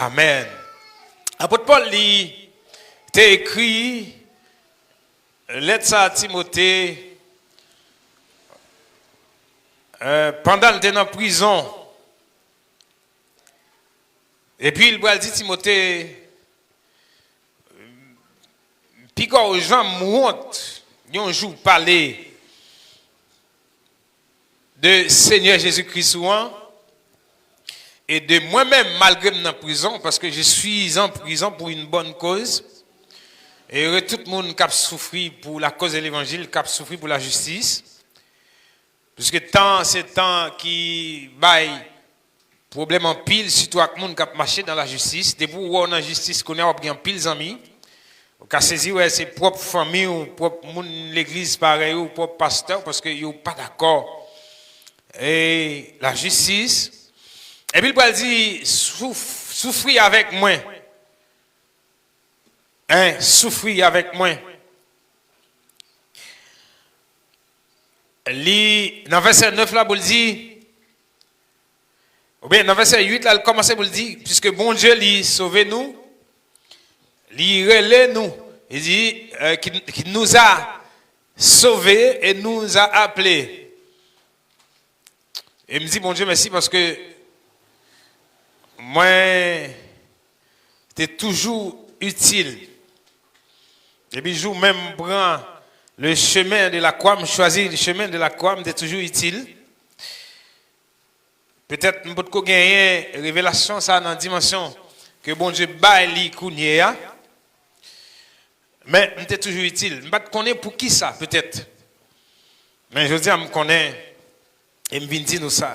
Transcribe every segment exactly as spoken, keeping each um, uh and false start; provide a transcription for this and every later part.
Amèn. Apot Pòl li te ekri lèt sa a Timote, eh, pandan l te nan prizon. Epi l pral di Timote, piga w janm wont yon jou pale de Senyè Jezi Kris ou an, e de mwen menm, malgre m nan prizon, paske je suis en prison pour une bonne cause. E ere tout moun k ap soufri pou la cause de l'évangile, k ap soufri pou lajistis. Piske tan an se tan ki bay pwoblèm anpil, sitou ak moun k ap mache nan lajistis. Depi w wè w nan jistis kounye a, w ap gen anpil zanmi. Ou ka sezi wè se pwòp fanmi w, pwòp moun legliz parèy ou, pwòp pastè w, paske yo pa dakò. E lajistis. Epi l pral di, souf-, soufri avèk mwen. Hein, soufri avèk mwen. Li, nan vèsè nèf la, pou l di, oubyen nan vèsè uit la, l kòmanse pou l di, puisque Bondye, li sove nou, li rele nou, li di, euh, qui, qui nous a sauvés et nous a appelés. E m di Bondye mèsi paske mwen te toujou itil. Depi jou menm m pran le chemin de la croix, m chwazi le chemin de la croix, m te toujou itil. Petèt m potko genyen revelasyon sa nan dimansyon ke Bondye bay li kounye a. Men m te toujou itil. M pa t konnen poukisa, petèt. Men jodi a m konnen e m vin di nou sa.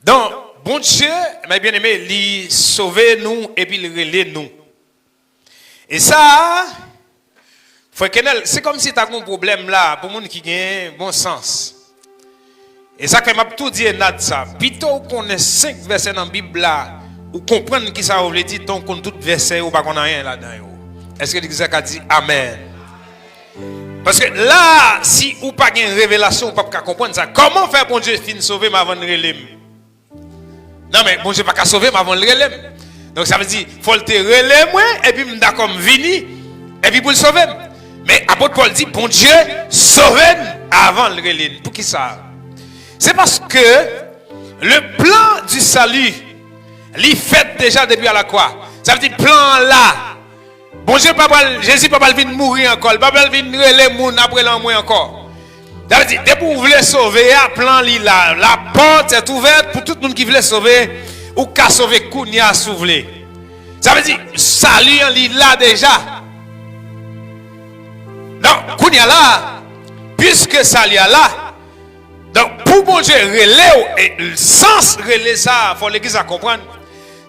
Donk, Bondye, mes bien-aimés, li sove nou epi l rele nou. E sa a, frè Kenèl, se kòmsi ta gen yon pwoblèm la pou moun ki gen bon sans. E sa k fè m ap tou di Enad sa, pito w konnen senk vèsè nan Bib la, ou konprann kisa yo vle di, tan w konn tout vèsè yo, ou pa konn anyen ladan yo. Èske legliz la ka di amèn? Paske la, si ou pa gen revelasyon, ou p ap ka konprann sa. Kòman fè Bondye fin sove m avan l rele m? Non, men Bondye pa ka sove m avan l rele m. Donk, sa vle di, fò l te rele mwen, epi m dakò m vini, epi pou l sove m. Men apot Pòl di, Bondye sove n avan l rele n. Poukisa? Se paske le plan du salut, li fèt deja depi a la kwa. Sa vle di, plan an la. Bondye pa pral, Jezi pa pral vin mouri ankò, li pa pral vin rele moun apre lanmò ankò. Sa vle di, depi w vle sove a, plan li la. La porte est ouverte pou tout moun ki vle sove, ou ka sove kounye a si w vle. Sa vle di, sali an li la deja. Donk, kounye a la, piske sali a la, donk, pou Bondye rele w, e sans rele sa, fò legliz la konprann.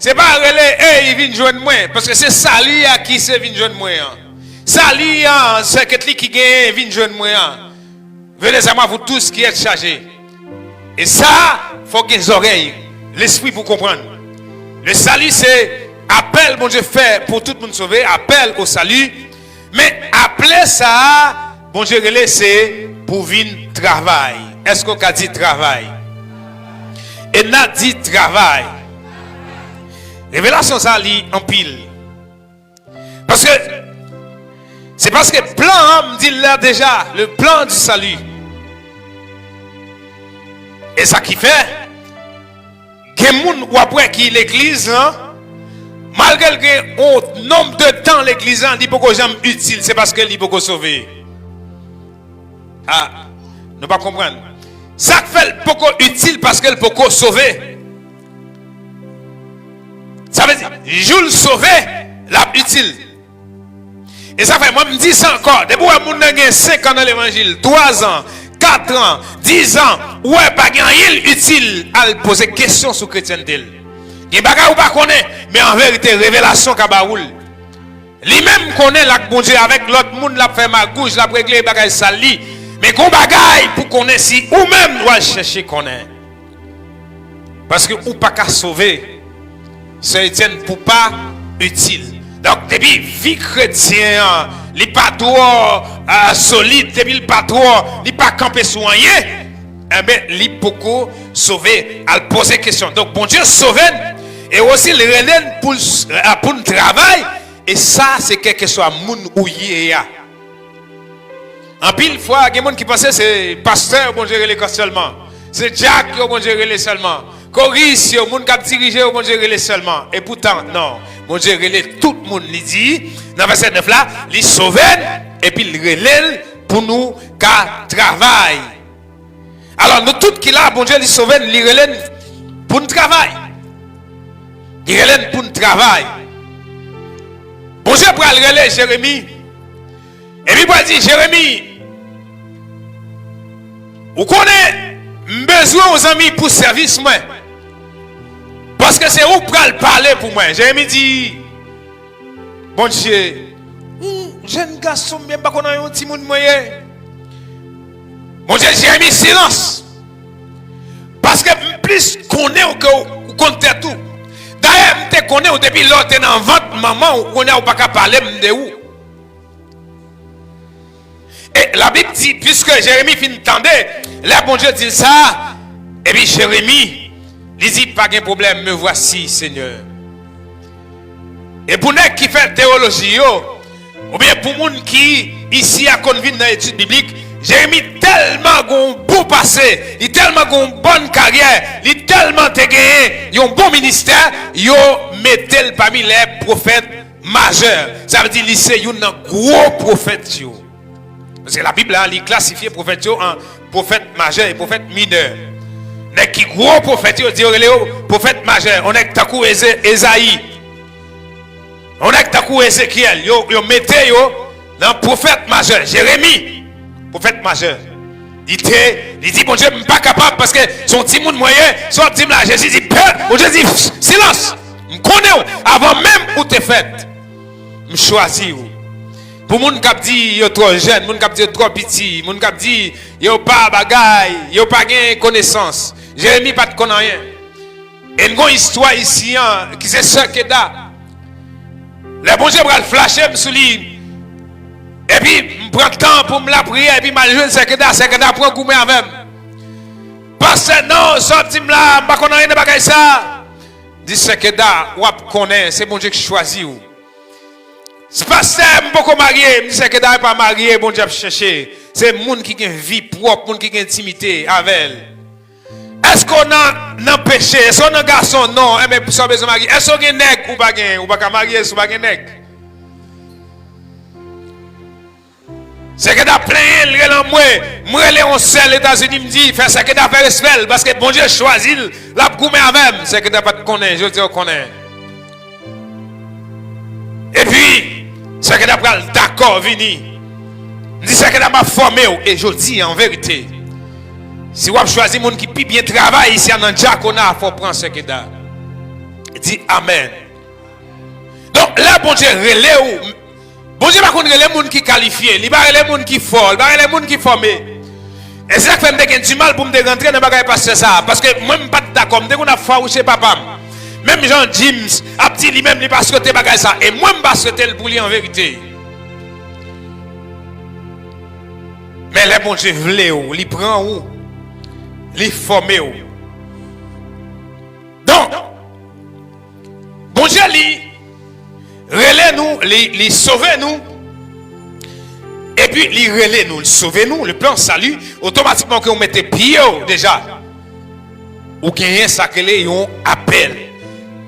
Se pa rele, ey, vin jwenn mwen, paske se sali a ki se vin jwenn mwen an. Sali a, se kèt li ki genyen vin jwenn mwen an. Venez à moi, vous tous qui êtes chargés. E sa, fò gen zòrèy, lespri pou konprann. Le salut, se apèl Bondye fè pou tout moun sove, apèl o sali. Men aple sa a, Bondye rele se pou vin travay. Èske w ka di travay? Enad di travay. Revelasyon sa a li anpil. Paske se paske plan an, m di l la deja, le plan du salut. E sa ki fè gen moun w ap wè ki legliz lan, malgre l gen yon nonb de tan legliz lan, li poko janm itil, se paske li poko sove. Ah, nou pa konprann. Sa k fè l poko itil, paske l poko sove. Sa vle di, jou l sove, l ap itil. E sa fè, mwen, m di sa ankò, depi w wè moun nan gen senk an nan levanjil, twa zan, kat an, diz an, ou wè pa gen anyen l itil, al poze kesyon sou kretyènte l. Gen bagay ou pa konnen, men an verite, revelasyon ka ba ou l. Li menm konnen l ak Bondye, avèk lòt moun, l ap fè magouj, l ap regle bagay sal li. Men gon bagay pou konnen si ou menm w al chèche konnen. Paske ou pa ka sove, sè Etyèn, pou pa itil. Donk, depi vi kretyen an, li pa twò, euh, solid, depi li pa twò, li pa kanpe sou anyen, enben, li poko sove. Al poze kesyon. Donk, Bondye sove n, E osi, l rele n pou l s-, a, pou n travay, e sa, se kèlkeswa moun ou ye a. Anpil fwa, gen moun ki panse se pastè yo Bondye rele sèlman. Se dyak yo Bondye rele sèlman. Koris yo, moun k ap dirije yo Bondye rele sèlman. E poutan, non. Bondye rele tout moun. Li di, nan vèsè nèf la, li sove n, epi l rele l pou nou ka travay. Alò, nou tout ki la, Bondye li sove n, li rele n pou n travay. Li rele n pou n travay. Bondye pral rele Jeremi. Epi pral di, Jeremi, ou konnen, m bezwen yon zanmi pou sèvis mwen. Paske se ou k pral pale pou mwen. Jeremi di, Bondye, ou jèn gason, m pa konn anyen, yon timoun mwen ye. Bondye di, Jeremi, silans. Paske m plis konnen w ke w konn tèt ou. Dayè, m te konnen w depi lè w te nan vant manman w, kounye a w pa ka pale m de ou. E Labib di, piske Jeremi fin tande, lè Bondye di l sa, epi Jeremi, li di, pa gen pwoblèm, me voici, Seigneur. E pou nèg ki fè teyoloji yo, oubyen pou moun ki isi a konn vin nan etid biblik, Jeremi tèlman gen yon bon pase, li tèlman gen yon bòn karyè, li tèlman te genyen yon bon ministè, yo mete l pami lè pwofèt majè. Sa vle di li se youn nan gwo pwofèt yo. Paske Labib la, li klasifye pwofèt yo an pwofèt majè e pwofèt minè. Nèg ki gwo pwofèt yo, di yo rele yo pwofèt majè. Yon nèg tankou Eze-, Ezayi. Yon nèg tankou Ezekyèl. Yo, yo mete yo nan pwofèt majè. Jeremi, pwofèt majè. Li te, li di, Bondye, m pa kapab paske se yon timoun mwen ye. Sa w ap di m la, Jezi di, pè, Bondye di, silans. M konnen w avan menm ou te fèt. M chwazi w. Pou moun k ap di yo twò jèn, moun k ap di yo twò piti, moun k ap di yo pa bagay, yo pa gen konesans. Jeremi pa t konn anyen. E n gon istwa isi an ki se sè Keda. Lè Bondye pral flache m sou li, epi m pran tan pou m lapriyè, epi m al jwenn sè Keda, sè Keda pran goumen avè m. Pastè, non, sa w ap di m la, m pa konn anyen nan bagay sa. Di sè Keda, w ap konnen, se Bondye ki chwazi w. Pastè, m poko marye. M di sè Keda pa marye, Bondye ap chèche. Se moun ki gen vi pwòp, moun ki gen entimite avè l. Èske w nan, nan peche? Èske w nan gason? Non. Enben, sa w bezwen marye? Èske w gen nèg? Ou pa gen, ou pa ka marye si w pa gen nèg. Sè Keda plenyen l, rele anmwe. M rele yon sè Etazini, m di, fè sè Keda fè respè l, paske Bondye chwazi l, l ap goumen avè m. Sè Keda pa t konnen, jodi a w konnen. Epi, sè Keda pral dakò vini. M di, sè Keda, m ap fòme w. E jodi a, an verite, si w ap chwazi moun ki pi byen travay isi a nan dyakona, fò w pran sè Keda. Di amèn. Donk, lè Bondye rele w, Bondye pa konn rele moun ki kalifye, li pa rele moun ki fò, li pa rele moun ki fòme. E se sa k fè m te gen dimal pou m te rantre nan bagay pastè sa a, paske mwen m pa t dakò, m te konn ap fawouche papa m. Menm jan James ap di li menm li pa swete bagay sa, e mwen m pa swete l pou li an verite. Men lè Bondye vle w, li pran ou, li fòme w. Donk, Bondye li rele nou, li, li sove nou, epi li rele nou, li sove nou, le plan salut, otomatikman ke w mete pye w deja, ou genyen sa k rele yon apèl,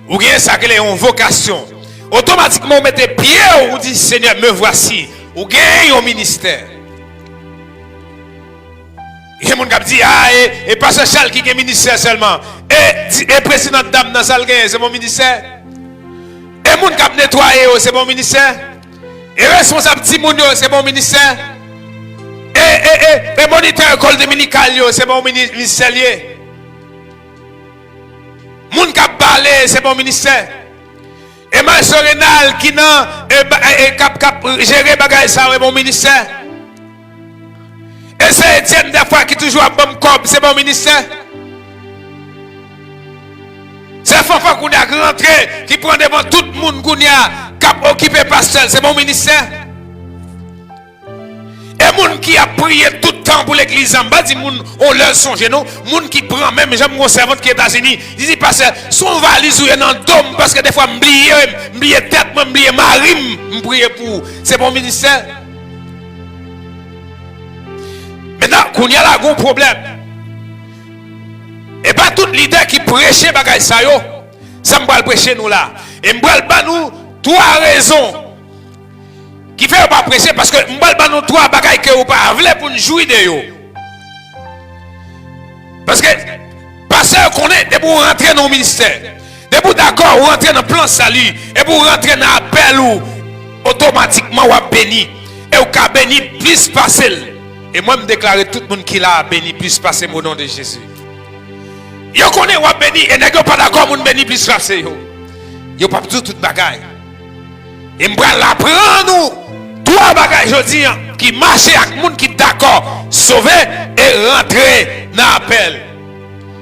ou genyen sa k rele yon vokasyon. Otomatikman ou mete pye w, ou di, Senyè, me voici, ou genyen yon ministè. Gen moun k ap di, a, e, e pastè Chal ki gen ministè sèlman. E, di- e prezidan dam nan sa l genyen, se bon ministè. E moun k ap netwaye yo, se bon ministè. E responsab timoun yo, se bon ministè. E, e, e, e monitè lekòl dominikal yo, se bon mini- ministè l ye. Moun k ap bale, se bon ministè. E Maestro Renald ki nan, e, ba- e, e, k ap, k ap jere bagay sa yo, e bon ministè. E se Etienne dèfwa ki toujou ap ban m kòb, se bon ministè. Se Fanfan kounye a k rantre, ki pran devan tout moun kounye a, k ap okipe pastè l, se bon ministè. E moun ki ap priye tout tan pou legliz la, m pa di moun on lè sonje non, moun ki pran, menm jan m gon sèvant ki Etazini, li di, pastè, se yon valiz ou ye nan do m, paske defwa m bliye, m bliye tèt mwen, m bliye mari m, m priye pou ou. Se pa yon ministè? Mentnan, kounye a la, gon pwoblèm. E pa tout lidè ki preche bagay sa yo, sa m pral preche nou la. E m pral ban nou twa rezon ki fè yo pa preche, paske m pral ban nou twa bagay ke yo pa vle pou n jwi de yo. Paske pastè yo konnen, depi w rantre nan yon ministè, depi w dakò, ou rantre nan plan sali, epi w rantre nan apèl ou, otomatikman w ap beni. E w ka beni plis pase l. E mwen, m deklare tout moun ki la a beni plis pase m, o non de Jezi. Yo konnen w ap beni, e nèg yo pa dakò moun beni plis pase yo. Yo p ap di w tout bagay. E m pral aprann ou twa bagay jodi an ki mache ak moun ki dakò sove e rantre nan apèl.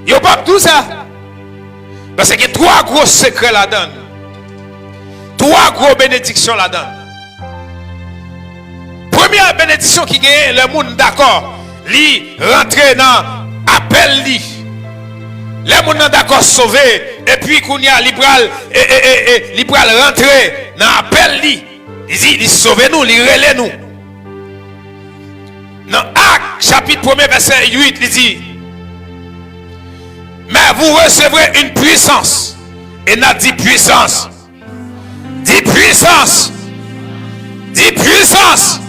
Yo p ap di w sa. Paske gen twa gwo sekrè ladan l. Twa gwo benediksyon ladan l. Premye benediksyon ki genyen lè moun dakò, li rantre nan apèl li. Lè moun nan dakò sove, epi kounye a li pral, e, e, e, e, li pral rantre nan apèl li. Li di, li sove nou, li rele nou. Nan Ak, chapit premye, vèsè uit, li di, mais vous recevrez une puissance. E n a di puissance. Di puissance. Di puissance.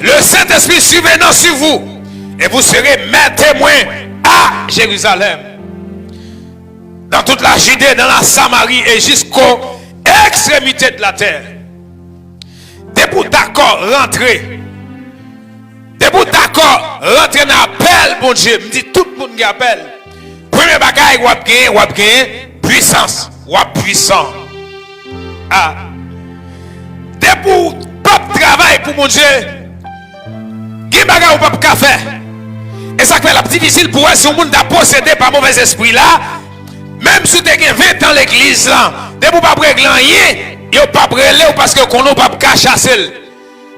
Le Saint-Esprit survenant sur vous. Et vous serez mes témoins à Jérusalem, dans toute la Judée, dans la Samarie et jusqu'aux extrémités de la terre. Depi w dakò rantre, depi w dakò rantre nan apèl Bondye, m di tout moun gen apèl. Premye bagay w ap genyen, w ap genyen pwisans. W ap pwisan. A. Depi w p ap travay pou Bondye, gen bagay ou p ap ka fè. E sa k fè l ap difisil pou w wè si yon moun ta posede pa movèzespri la, menm si w te gen ven tan legliz lan, depi w p ap regle anyen, yo p ap rele w paske yo konnen w p ap ka chase l.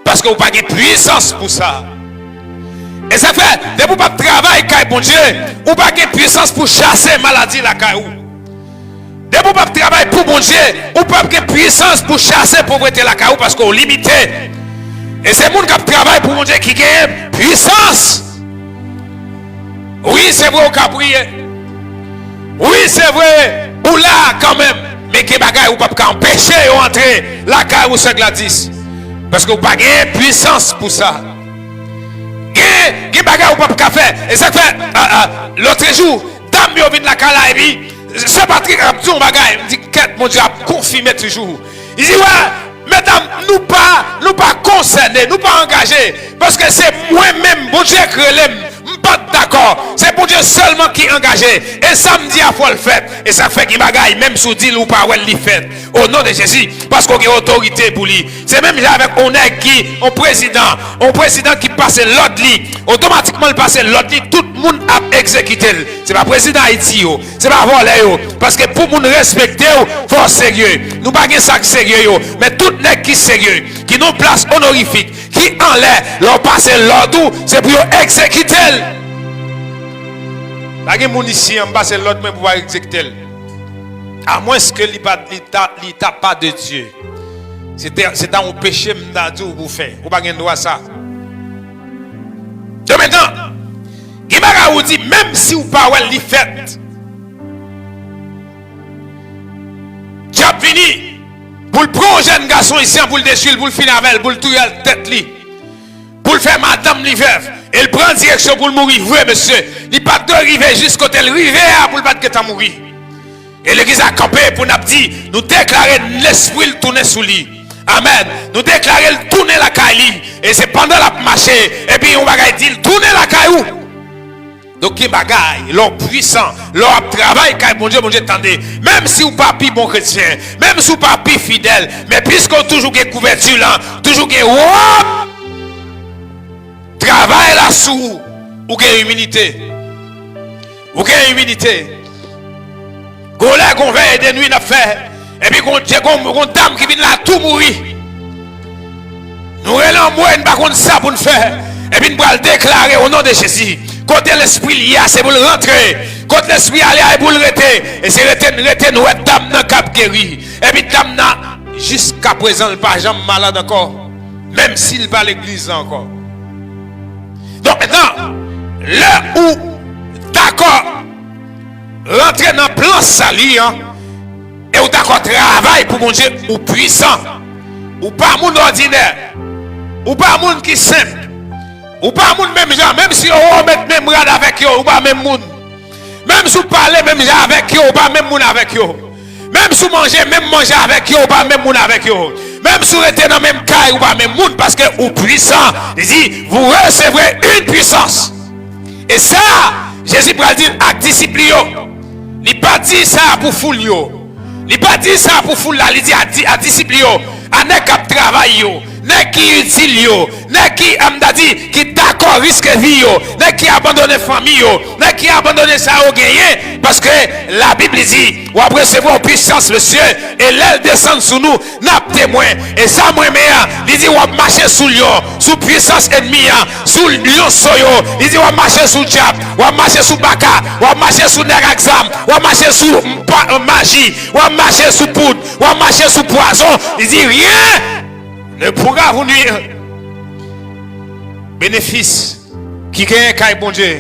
Paske ou pa gen pwisans pou sa. E sa k fè, depi w p ap travay kay Bondye, ou pa gen pwisans pou chase maladi lakay ou. Depi w p ap travay pou Bondye, ou p ap gen pwisans pou chase povrete lakay ou paske w limite. E se moun k ap travay pou Bondye ki gen pwisans. Wi, se vre, ou ka priye. Wi, se vre, ou la kanmenm. Men gen bagay ou p ap ka anpeche yo antre lakay ou, sè Gladys. Paske ou pa gen pwisans pou sa. Gen, gen bagay ou p ap ka fè. E sa k fè, a, a, lòtrejou, dam yo vin lakay la, epi sè Patrick ap di yon bagay. M di, kèt, Bondye ap konfime toujou. Li di, wè, medam, nou pa, nou pa konsène, nou pa angaje. Paske se mwen menm, Bondye k rele m. M pa t dakò. Se Bondye sèlman ki angaje. E sa m di a, fò l fèt. E sa k fè gen bagay, menm si w di l ou pa wè l, li fèt. O non de Jezi. Paske w gen otorite pou li. Se menm jan avèk on nèg ki, on prezidan, on prezidan ki pase lòd li. Otomatikman, l pase lòd li, tout moun ap egzekite l. Se pa prezidan Ayiti yo. Se pa vòlè yo. Paske pou moun respekte w, fò w serye. Nou pa gen sa k serye yo. Men tout nèg ki serye, ki nan plas onorifik, ki anlè, lè w pase lòd ou, se pou yo egzekite l. Pa gen moun isi an, m pase lòd mwen pou pa egzekite l. Amwenske li pa, li ta, li ta pa de Dye. Se te, se ta yon peche m ta di w pou fè. Ou pa gen dwa sa. Donk mentnan, gen bagay ou di, menm si w pa wè l, li fèt. Dyab vini pou l pran yon jèn gason isi an, pou l detwi l, pou l fini avè l, pou l touye l tèt li, pou l fè madanm li vèv, e l pran direksyon pou l mouri vre, mesye. Li pa t dwe rive jis kote l rive a pou l pa t gentan mouri. E legliz la kanpe pou n ap di, nou deklare lespri l tounen sou li. Amèn. Nou deklare l tounen lakay li. E se pandan l ap mache, epi yon bagay di l, tounen lakay ou. Donk, gen bagay, lè w pwisan, lè w ap travay kay Bondye, Bondye tande. Menm si w pa pi bon kretyen, menm si w pa pi fidèl, men piske w toujou gen kouvèti lan, toujou gen wòb, travay la sou ou, ou gen imilite. Ou gen imilite. Gon lè, gon vèy de nwi n ap fè, epi gon, gon, gon dam ki vin la tou mouri. Nou rele anmwe, n pa konn sa pou n fè. Epi n pral deklare o non de Jezi. Kote lespri l ye a, se pou l rantre. Kote lespri a ale a, e pou l rete. E se rete n rete, n wè dam nan k ap geri. Epi dam nan, jiska prezan, l pa janm malad ankò. Menm si l pa legliz la ankò. Donk, mentnan, lè ou dakò rantre nan plan sali an, e ou dakò travay pou Bondye, ou pwisan. Ou pa moun òdinè. Ou pa moun ki senp. Ou pa moun menm jan. Menm si yo, yo met menm rad avèk yo, ou pa menm moun. Menm si w pale menm jan avèk yo, ou pa menm moun avèk yo. Menm si w manje menm manje avèk yo, ou pa menm moun avèk yo. Menm si w rete nan menm kay, ou pa menm moun, paske ou pwisan. Li di, vous recevrez une puissance. E sa, Jezi pral di l ak disip li yo. Li pa di sa pou foul yo. Li pa di sa pou foul la, li di a, di a disip li yo, a nèg k ap travay yo, nèg ki itil yo, nèg ki, m ta di, ki dakò riske vi yo, nèg ki abandone fanmi yo, nèg ki abandone sa yo genyen, paske Labib li di, w ap resevwa yon pwisans, mesye, e lè l desann sou nou, n ap temwen. E sa m renmen an, li di w ap mache sou lyon, sou pwisans ènmi an, sou lyonso yo. Li di w ap mache sou dyab, w ap mache sou baka, w ap mache sou nèg ak zam, w ap mache sou m-, pa-, maji, w ap mache sou poud, w ap mache sou pwazon. Li di, rien ne pourra vous nuire. Benefis ki genyen kay Bondye.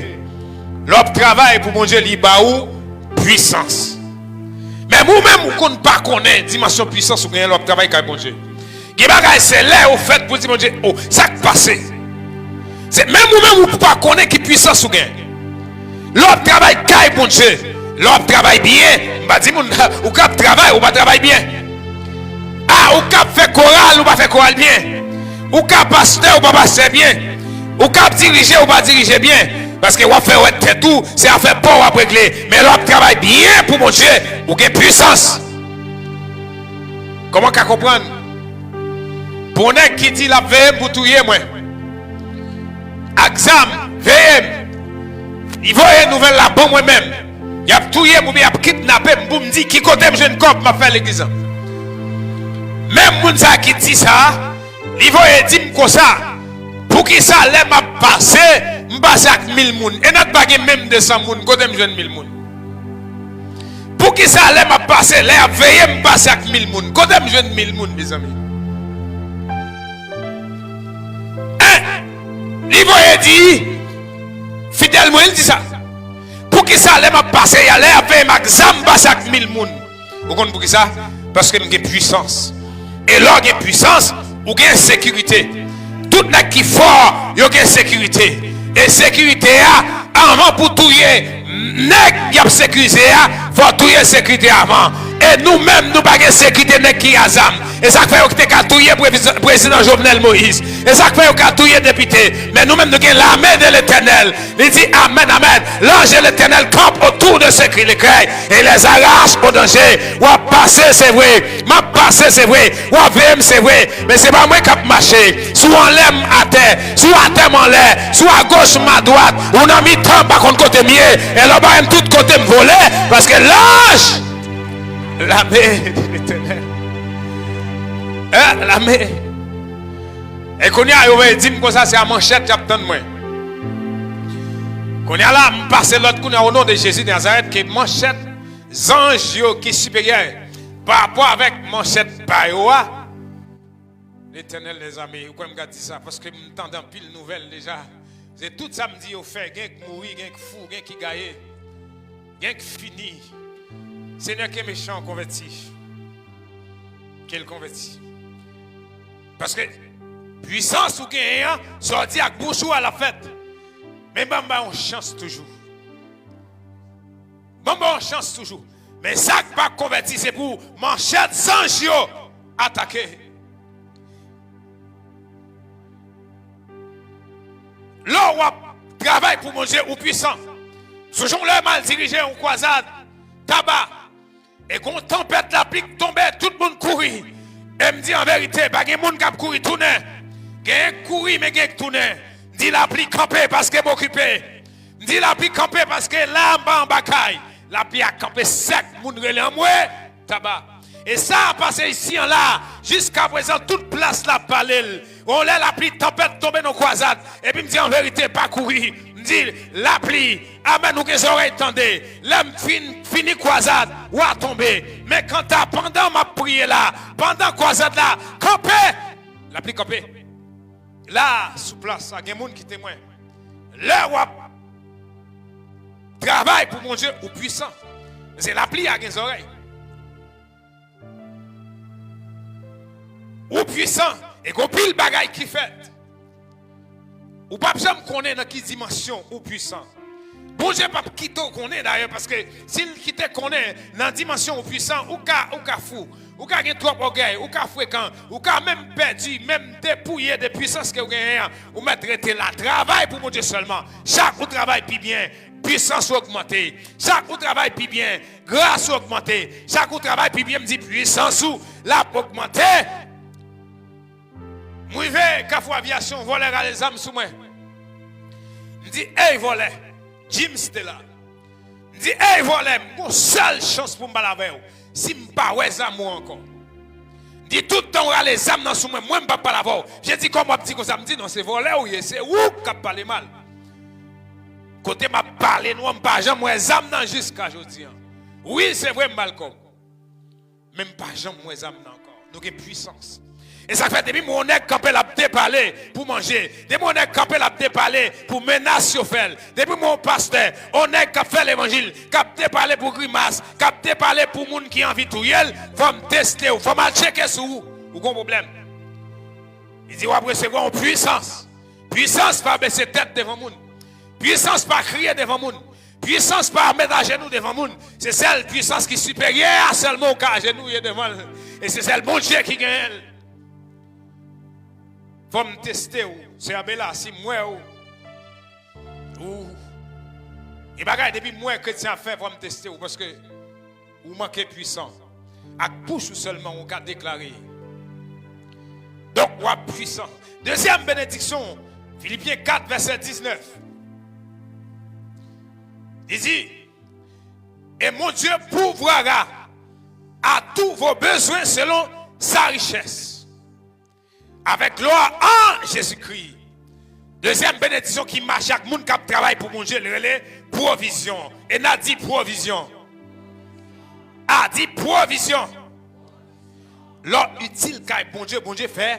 Lè w ap travay pou Bondye, li ba ou pwisans. Men ou menm, ou konn pa konnen dimansyon pwisans ou genyen lè w ap travay kay Bondye. Gen bagay, se lè ou fèt pou di Bondye, o, sa k pase? Se menm ou menm, ou pa konnen ki pwisans ou genyen. Lè w ap travay kay Bondye, lè w ap travay byen, m pa di moun, ou k ap travay, ou pa travay byen. A, ou k ap fè koral, ou pa fè koral byen. Ou k ap pastè, ou pa pastè byen. Ou k ap dirije, ou pa dirije byen. Paske w ap fè wè tèt ou, se afè pa w w ap regle. Men lè w ap travay byen pou Bondye, ou gen pwisans. Kòman w ka konprann? Pou yon nèg ki di l ap veye m pou touye mwen. Ak zam, veye m. Li voye nouvèl la ban mwen menm. Y ap touye m oubyen y ap kidnape m pou m di ki kote m jwenn kòb m ap fè legliz la. Menm moun sa ki di sa, li voye di m konsa, poukisa lè m ap pase, m pase ak mil moun? E nèt pa gen menm de san moun, kote m jwenn mil moun? Poukisa lè m ap pase, lè y ap veye m pase ak mil moun? Kote m jwenn mil moun, mezanmi? Hein? Li voye di, fidèl mwen, li di sa. Poukisa lè m ap pase, y a lè y ap veye m ak zam pase ak mil moun? Ou konn poukisa? Paske m gen pwisans. E lè w gen pwisans, ou gen sekirite. Tout nèg ki fò, yo gen sekirite. E sekirite a, anvan pou touye nèg y ap sekirize a, fò touye sekirite a avan. E nou menm, nou pa gen sekirite nèg ki a zam. E sa k fè yo te ka touye prezidan, prezidan Jovenel Moïse. E sa k fè yo ka touye depite. Men nou menm, nou gen l'armée de l'Éternel. Li di, amèn, amèn. L'ange de l'Éternel campe autour de ceux qui le craignent et les arrache au danger. W ap pase, se vre. M ap pase, se vre. W ap veye m, se vre. Men se pa mwen k ap mache. Si w anlè, m atè. Si w atè, m anlè. Si w agoch, m adwat. Ou nan mitan, m pa konn kote m ye. E lè w ba m tout kote, m vole. Paske l'ange, l'armée de l'Éternel. Hein, l'armée. E kounye a, yo voye di m konsa, se a manchèt y ap tann mwen. Kounye a la, m pase lòd kounye a, o non de Jezi de Nazarèt, ke manchèt zanj yo ki siperyè pa rapò avèk manchèt pa yo a. Letènèl dèzame, ou kwè m ka di sa, paske m tande anpil nouvèl deja. Se tout sa m di yo fè, gen k mouri, gen k fou, gen ki gaye, gen k fini. Senyè, ke mechan an konvèti. Ke l konvèti. Paske pwisans ou genyen an, sa w di ak bouch ou a, l ap fèt. Men ban m ba yon chans toujou. Ban m ba yon chans toujou. Men sa k pa konvèti, se pou manchèt zanj yo atake. Lè w ap travay pou Bondye, ou pwisan. Sonje yon lè m al dirije yon kwazad Taba. E gon tanpèt lapli k tonbe, tout moun kouri. E m di an verite, pa gen moun k ap kouri tounen. Genyen k kouri, men genyen k tounen. M di lapli kanpe paske m okipe. M di lapli kanpe paske la m pa anba kay. Lapli a kanpe sèk, moun rele anmwe, Taba. E sa a pase isi an la, jiskaprezan tout plas la ap pale l. Yon lè lapli, tanpèt tonbe nan kwazad, epi m di, an verite, pa kouri. M di, lapli, amèn, ou gen zòrèy, tande. Lè m fin, fini kwazad, w a tonbe. Men kanta pandan m ap priye la, pandan kwazad la kanpe, lapli kanpe. La, sou plas sa, gen moun ki temwen. Lè w ap travay pou Bondye, ou pwisan. Se lapli a gen zòrèy. Ou pwisan. E gon pil bagay ki fèt. Ou p ap janm konnen nan ki dimansyon ou pwisan. Bondye p ap kite w konnen dayè, paske si l kite konnen nan dimansyon ou pwisan, ou ka, ou ka fou, ou ka gen twòp ògèy, ou ka frekan, ou ka menm pèdi, menm depouye de pwisans ke w genyen an. Ou mèt rete la, travay pou Bondye sèlman. Chak ou travay pi byen, pwisans ou ogmante. Chak ou travay pi byen, gras ou ogmante. Chak ou travay pi byen, m di pwisans ou l ap ogmante. M rive Kafou Aviyasyon, vòlè rale zam sou mwen. M di, ey vòlè, James te la. M di, ey vòlè, m gon sèl chans pou m pale avè w, si m pa wè zam ou ankò. M di, tout tan w rale zam nan sou mwen, mwen m p ap pale avè w. Misye di, kòman w ap di konsa? M di, non, se vòlè ou ye, se ou k ap pale mal. Kote m ap pale nou an, m pa janm wè zam nan jiska jodi an. Wi, se vre, m mal kòb. Men m pa janm wè zam nan ankò. Nou gen pwisans. E sa k fè depi m wè yon nèg kanpe l ap depale pou manje, depi m wè yon nèg kanpe l ap depale pou menas yo fè l, depi m wè yon pastè, yon nèg k ap fè levanjil, k ap depale pou grimas, k ap depale pou moun ki anvi touye l, fò m teste w, fò m al tcheke sou ou. Ou gon pwoblèm. Li di w ap resevwa yon pwisans. Pwisans pa bese tèt devan moun. Pwisans pa kriye devan moun. Pwisans pa met ajenou devan moun. Se sèl pwisans ki siperyè a sèlman ou ka ajenouye devan l. E se sèl Bondye ki genyen l. Fò m teste w, sè Abela, si m wè w. Ou. E bagay, depi m wè kretyen ap fè, fò m teste w, paske ou manke pwisan. Ak bouch ou sèlman ou ka deklare. Donk, w ap pwisan. Dezyèm benediksyon, Filipyen kat, vèsè diznèf. Li di, et mon Dieu pourvoira à tous vos besoins selon sa richesse avec gloire en Jésus-Christ. Dezyèm benediksyon ki mache ak moun k ap travay pou Bondye, li rele pwovizyon. E n a di pwovizyon. A di pwovizyon. Lè w itil kay Bondye, Bondye fè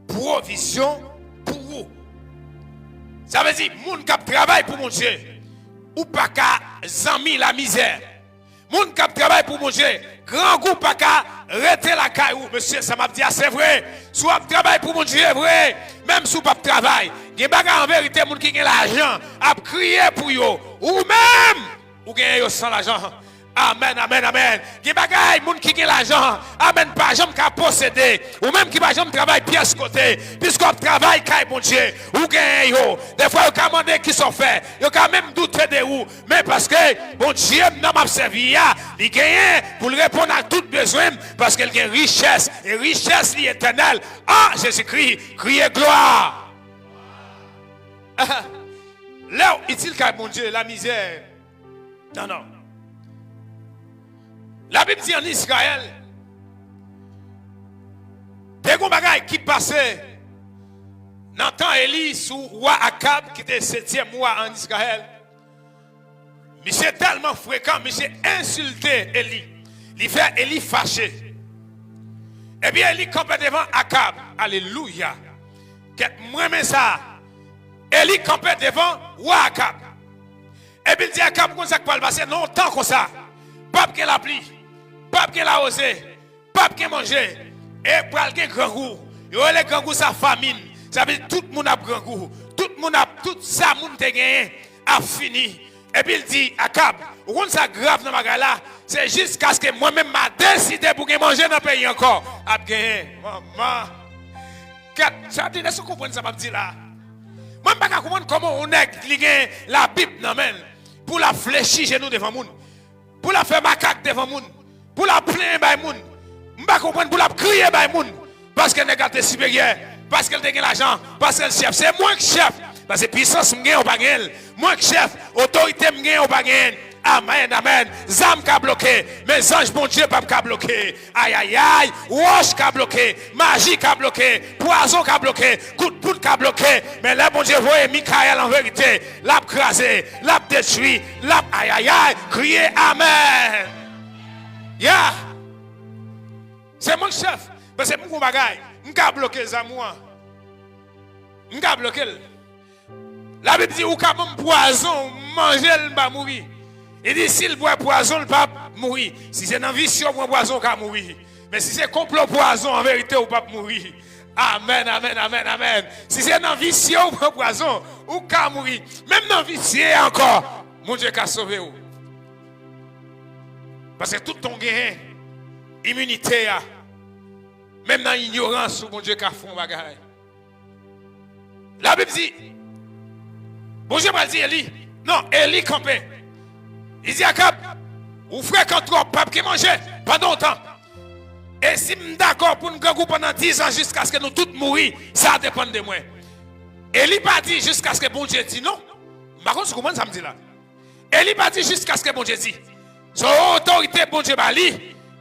pwovizyon pou ou. Sa vle di, moun k ap travay pou Bondye, ou pa ka zanmi lamizè. Moun k ap travay pou Bondye, grangou pa ka rete lakay ou. Mesye, sa m ap di a, se vre. Si w ap travay pou Bondye vre, menm si w p ap travay, gen bagay an verite, moun ki gen lajan ap kriye pou yo. Ou menm, ou genyen yo san lajan. Amèn, amèn, amèn. Gen bagay, moun ki gen lajan, amèn, pa janm ka posede. Ou menm ki pa janm travay pyès kote, piske w ap travay kay Bondye, ou genyen yo. Defwa, yo ka mande kisa w fè. Yo ka menm doute de ou. Men paske Bondye m nan m ap sèvi a, li genyen pou l reponn a tout bezwen m, paske l gen richès, e richès li etènèl an Jezikri. Kriye glwa! Lè w itil kay Bondye, lamizè. Non, non. Labib di ann Izrayèl, te gon bagay ki pase nan tan Eli sou wa Akab, ki te setyèm wa ann Izrayèl. Misye tèlman frekan, misye ensilte Eli. Li fè Eli fache. Epi Eli kanpe devan Akab. Alelouya! Kèt, m renmen sa. Eli kanpe devan wa Akab. Epi l di Akab, ou konn sa k pral pase? Nan yon tan konsa, p ap gen lapli, p ap gen lawouze, p ap gen manje, e pral gen grangou. Yo rele grangou sa famin. Sa vle di tout moun ap grangou. Tout moun ap, tout sa moun te genyen ap fini. Epi l di Akab, ou konn sa grav nan bagay la? Se jiskaske mwen menm m a deside pou gen manje nan peyi ankò. Ap genyen. Manman. Kèt, sa di, èske w konprann sa m ap di la? Mwen, m pa ka konprann kòman yon nèg, li gen Labib nan men l, pou l ap flechi jenou devan moun, pou l ap fè makak devan moun, pou l ap plenyen bay moun. M pa konprann pou l ap kriye bay moun, paske nèg la te siperyè, paske l te gen lajan, paske l chèf. Se mwen k chèf, paske pisans m genyen, ou pa genyen l. Mwen k chèf, otorite m genyen, ou pa genyen l. Amèn, amèn. Zam ka bloke, men zanj Bondye p ap ka bloke. Ayayay, wòch ka bloke, maji ka bloke, pwazon ka bloke, kout poud ka bloke. Men lè Bondye voye Mikayèl an verite, l ap kraze, l ap detwi, l ap, ayayay, kriye amèn. Ya! Se mwen k chèf. Paske m gon bagay, m ka bloke zam ou an. M ka bloke l. Labib di, ou ka ban m pwazon, m manje l, m pa mouri. Li di, si l bwè pwazon, l p ap mouri. Si se nan visye w pran pwazon, ou ka mouri. Men si se konplo pwazon, an verite, ou p ap mouri. Amèn, amèn, amèn, amèn. Si se nan visye w pran pwazon, ou ka mouri. Menm nan visye ankò, Bondye ka sove w. Paske tout tan w genyen iminite a, menm nan inyorans ou, Bondye ka fè yon bagay. Labib di, Bondye pral di Eli, non, Eli kanpe. Li di Akab, ou frekan twòp, p ap gen manje pandan yon tan. E si m dakò pou n grangou pandan diz an jiskaske nou tout mouri, sa depann de mwen. Eli pa di jiskaske Bondye di non. M pa konn si w konprann sa m di la. Eli pa di jiskaske Bondye di. Se yon otorite Bondye ba li.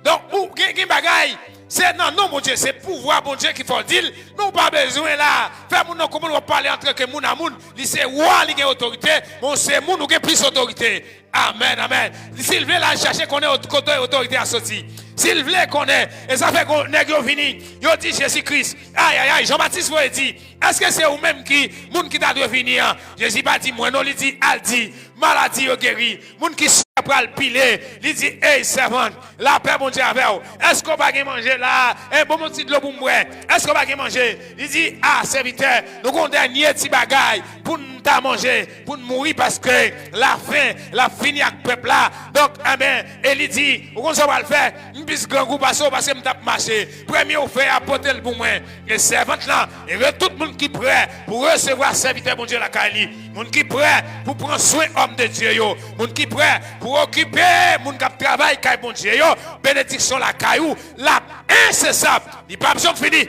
Donk, ou gen, gen bagay, se nan non Bondye, se pouvwa Bondye ki fè w di l, men w pa bezwen la fè moun nan konprann w ap pale antanke moun a moun. Li se wa, li gen otorite, men w se moun, ou gen plis otorite. Amèn, amèn. Si l vle, l al chèche konnen ot-, kote otorite a soti. Si l vle konnen, e sa fè gon nèg yo vini, yo di Jezi Kris. Ayayay, Jan Batis voye di, èske se ou menm ki moun ki ta dwe vini an? Jezi pa di mwen non, li di, al di, maladi yo geri, moun ki sou tè pral pile, li di, ey, sèvant, lapè Bondye avè w. Èske w pa gen manje la a? E, bon, bon ti dlo pou m bwè. Èske w pa gen manje? Li di, a, sèvitè, nou gon dènye ti bagay pou n ta manje, pou n mouri, paske lafen, l ap fini ak pèp la. Donk, enben, e li di, ou konn sa w pral fè? M plis grangou pase w, paske m t ap mache. Premye w fè a, pote l pou mwen. E sèvant lan, e tout moun ki prè pou resevwa sèvitè Bondye lakay li, moun ki prè pou pran swen òm de Dye yo, moun ki prè pou okipe moun k ap travay kay Bondye yo, benediksyon lakay ou, l ap ensesab, li p ap janm fini.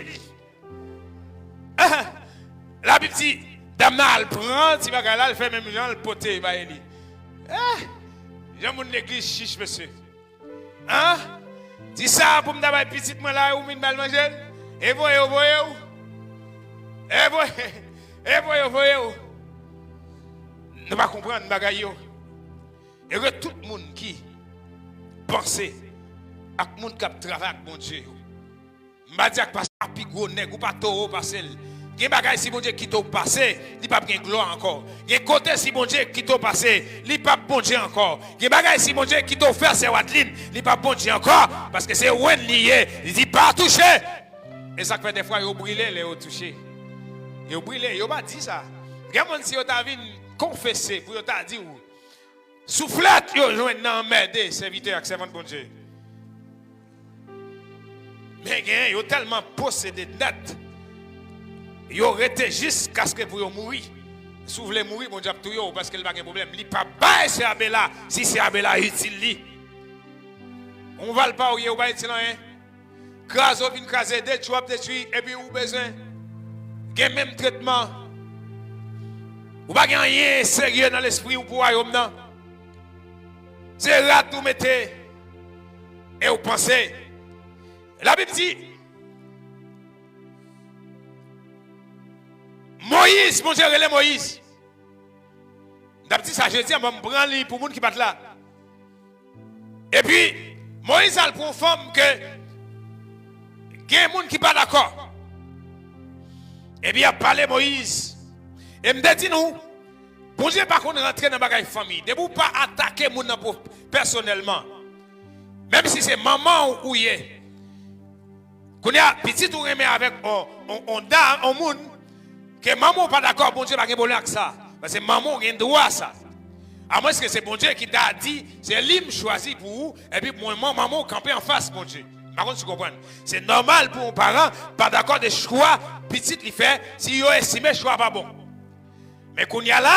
Labib di, dam nan al pran ti bagay la, l fè menm jan, l pote bay li. Eh, jan moun legliz chich, mesye. An? Di sa pou m ta bay pitit mwen la, ou vin ba l manje l? E voye w, voye w. E voye, e voye w, voye w. Nou pa konprann bagay yo. Ere tout moun ki panse ak moun k ap travay ak Bondye yo. M pa di ak pastè a pi gwo nèg, ou pa towo pase l. Gen bagay si Bondye kite w pase, li p ap gen glwa ankò. Gen kote si Bondye kite w pase, li p ap Bondye ankò. Gen bagay si Bondye kite w fè sè Wadlin, li p ap Bondye ankò, paske se wèn li ye. Li di pa touche. E sa k fè dèfwa yo brile lè yo touche. Yo brile, yo pa di sa. Gen moun si yo ta vin konfese pou yo ta di w, souflèt yo jwenn nan anmède sèvitè ak sèvant Bondye. Men gen, yo tèlman posede nèt, yo rete jiskaske pou yo mouri. Si w vle mouri, Bondye ap touye w, paske l pa gen pwoblèm. Li pa bay sè Abela, si sè Abela itil li. Yon val pa w ye, ou pa itil anyen. Kraze w vin kraze, detwi w ap detwi, epi ou bezwen gen menm tretman. Ou pa gen anyen serye nan lespri w pou wayòm nan. Se rad ou mete e ou panse. Labib di, Moyiz, Bondye rele Moyiz. M t ap di sa jodi a, men m pran li pou moun ki pa t la. Epi, Moyiz al pran yon fanm ke gen moun ki pa dakò. Epi, y ap pale Moyiz. E m te di nou, Bondye pa konn rantre nan bagay fanmi. Depi w pa atake moun nan pèsonèlman, menm si se manman w ou ye, kounye a, pitit ou renmen avèk on, on, on dam, on moun, ke manman w pa dakò, Bondye pa gen pwoblèm ak sa. Paske manman w gen dwa sa. Amwenske se Bondye ki ta di, se li m chwazi pou ou, epi mwen, manman w kanpe anfas Bondye. M pa konn si w konprann. Se nòmal pou yon paran pa dakò de chwa pitit li fè, si yo estime chwa pa bon. Men kounye a la,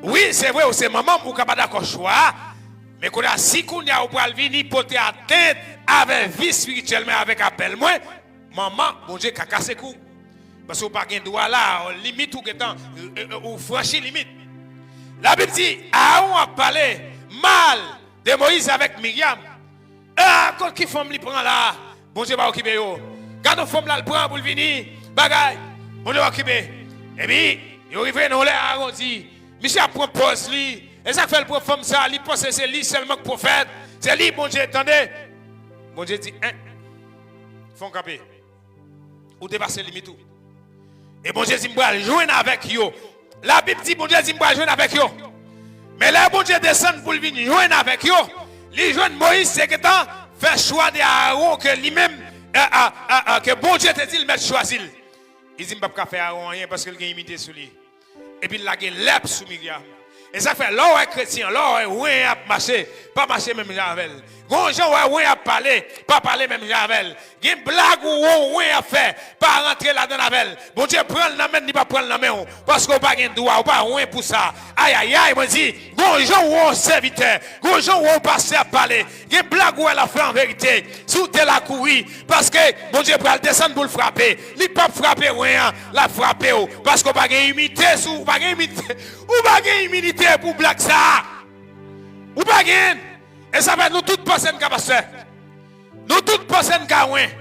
wi, se vre, ou se manman m, ou ka pa dakò chwa a. Men kounye a, si kounye a ou pral vini pote atent avè vi espirityèl mwen, avèk apèl mwen, manman, Bondye ka kase kou. Paske ou pa gen dwa la, limit ou gentan, e, e, ou franchi limit. Labib di, Aawon ap pale, mal de Moyiz avèk Miryam. Ah, kot ki fanm li pran la? Bondye pa okipe yo. Gade yon fanm la l pran pou l vini. Bagay. Bondye pa okipe. Epi, yo rive nan yon lè Arawon di, misye ap pran pòz li. E sa k fè l pran fanm sa, li panse se li sèlman k pwofèt. Se li Bondye tande. Bondye di, en, fè yon kanpe. Ou depase limit ou. E Bondye di, m pral jwenn avèk yo. Labib di, Bondye di, m pral jwenn avèk yo. Men lè Bondye desann pou l vin jwenn avèk yo, li jwenn Moyiz te gentan fè chwa de Arawon ke li menm, eh, ah, ah, ah, ke Bondye te di l mèt chwazi l. Li di, m p ap ka fè Arawon anyen paske l gen inite sou li. Epi l lage lèp sou Miryam. E sa k fè, lè w wè kretyen, lè w wè wen ap mache, pa mache menm jan avè l. Gon jan w wè wen ap pale, pa pale menm jan avè l. Gen blag ou wè wen ap fè, pa rantre ladan l avè l. Bondye pran l nan men l, li pa pran l nan men w. Paske w pa gen dwa, w pa wen pou sa. Ayayay, mwen di, gon jan w wè yon sèvitè, gon jan w wè yon pastè ap pale, gen blag ou wè l ap fè an verite. Si w te la kouri, paske Bondye pral desann pou l frape. Li p ap frape wen an, l ap frape w. Paske w pa gen imite sou, ou pa gen imite, ou pa gen iminite pou blag sa a. Ou pa gen. E sa fè nou tout panse n ka pastè. Nou tout panse n ka wen.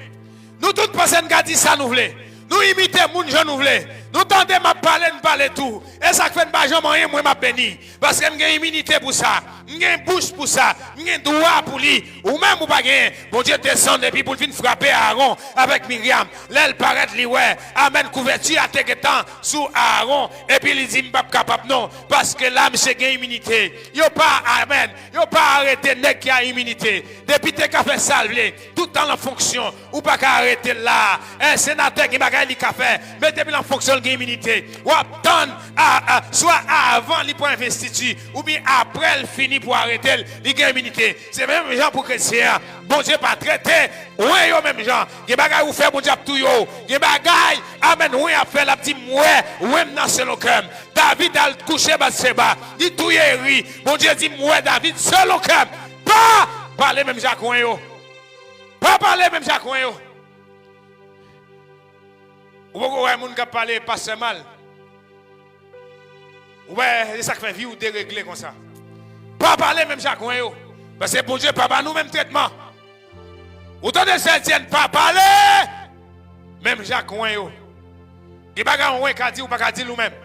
Nou tout panse n ka di sa nou vle. Nou imite moun jan nou vle. Nou tande m ap pale, n pale tou. E sa k fè n pa janm anyen, mwen m ap beni. Paske m gen iminite pou sa. M gen bouch pou sa. M gen dwa pou li. Ou menm ou pa genyen. Bondye desann epi pou l vin frape Arawon avèk Miryam. Lè l parèt, li wè. Amèn. Kouvèti a te gentan sou Arawon. Epi li di, m p ap kapab non. Paske la, misye gen iminite. Yo pa, amèn. Yo pa arete nèg ki a iminite. Depite ka fè sa l vle. Tout tan l an fonksyon. Ou pa ka arete l la. En senatè gen bagay li ka fè. Men depi l an fonksyon, l gen iminite. W ap tann a, a, swa avan li pran envestiti, oubyen apre l fini pou arete l, li gen iminite. Se menm jan pou kretyen an. Bondye pa trete wen yo menm jan. Gen bagay ou fè, Bondye ap touye w. Gen bagay, amèn, wen ap fè, l ap di, m wè, wen m nan selon kè m. David al kouche Batseba. Li touye Iri. Bondye di, m wè David selon kè m. Pa pale menm jan ak wen yo. Pa pale menm jan ak wen yo. Ou poko wè moun k ap pale pastè mal? Ou wè, se sa k fè vi w deregle konsa. Pa pale menm jan ak wen yo. Paske Bondye pa ba nou menm tretman. Ou tande sè Etienne, pa pale menm jan ak wen yo. Gen bagay yon wen ka di, ou pa ka di l ou menm.